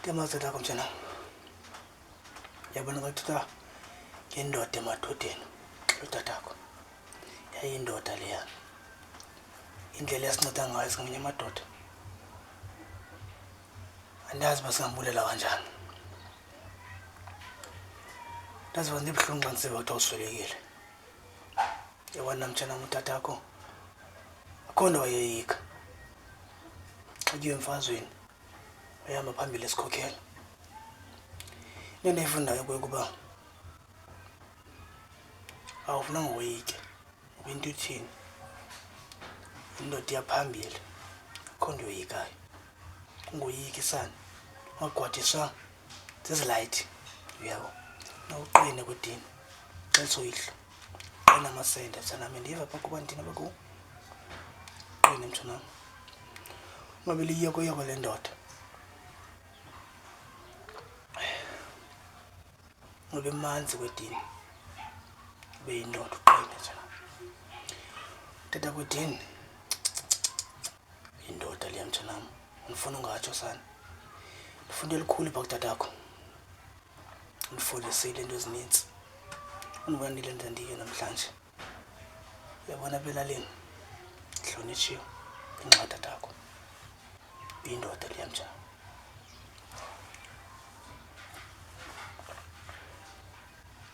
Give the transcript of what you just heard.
Ndiyamazi tatakho mtshanam. Yabona xa kuthetha ngendoda emadodeni, utatakho yayindoda leya. Indlela esinceda ngayo singamanye amadoda, andazi uba singambulela kanjani. Ndaziva ndibuhlungu xa ndisiva kuthiwa uswelekile. Yabona mtshanam, utatakho akho nto wayoyika. Xa kuyiwe emfazweni wayehamba phambili esikhokhela. Into endiyifundayo kuye kuba awufunanga woyike ngoba into ithini, indoda iya phambili, akho nto yoyikayo. Ungoyiki sana, ungagwadiswa zizilayithi, uyabo. Nawuqine kwedini, xelisa uyihlo, qina amasende mtshanam. Ndiva phaa kuba ndithini apha kuwe, qine mtshanam, ungabi liyokoyoko le ndoda. Ube manzi kwedini, ube yindoda, uqine mtshanam. Tata kwedini, yindoda leya mtshanam. Ndifuna ungatsho sana, ndifuna elikhulu phaa kutatakho. Undifundisile into ezinintsi, undibona ndile nto ndiyo namhlanje. Uyabona apha elalini hlonitshiwe ngenxa katatakho. Uyindoda leya mtshana.